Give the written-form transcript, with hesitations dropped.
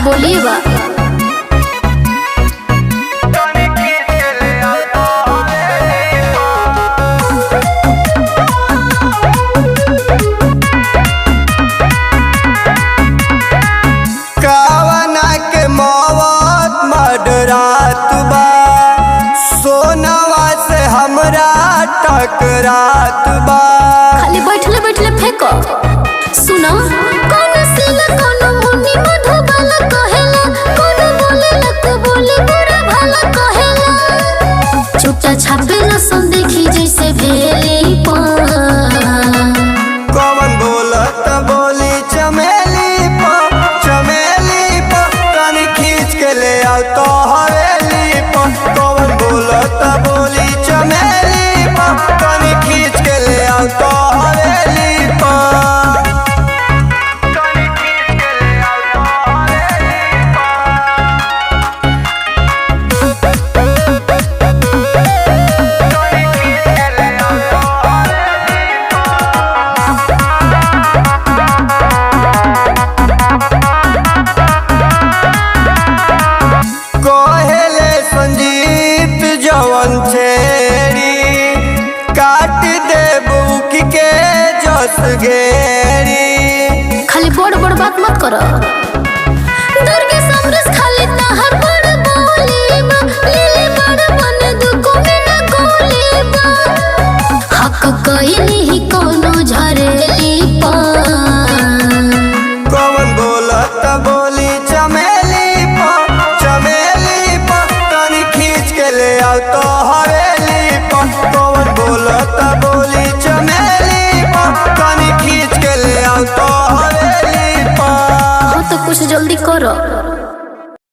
बोलिए बा। कावना के मौत मडरात बा, सोनावा से हमरा टकरात बा। खाली बैठले बैठले फेंको। सुनो, कौन सिला कौन मुनि मधुबाला कहेला, कौन बोले लक बोले बुरा भला कहेला। छुट्टा छापे लसन देखी जैसे भेली पान। कौन बोलत बोली चमेली पा, चमेली पा, तनी खींच के ले आओ तो हवेली पा। कौन बोलत बोली चमेली पा, तनी खींच के ले आओ तो हवेली पा। कहेले संजीत जवन छेड़ी, काट दे बुक के जस घेरी। खाली बड़ बड़ बात मत करो।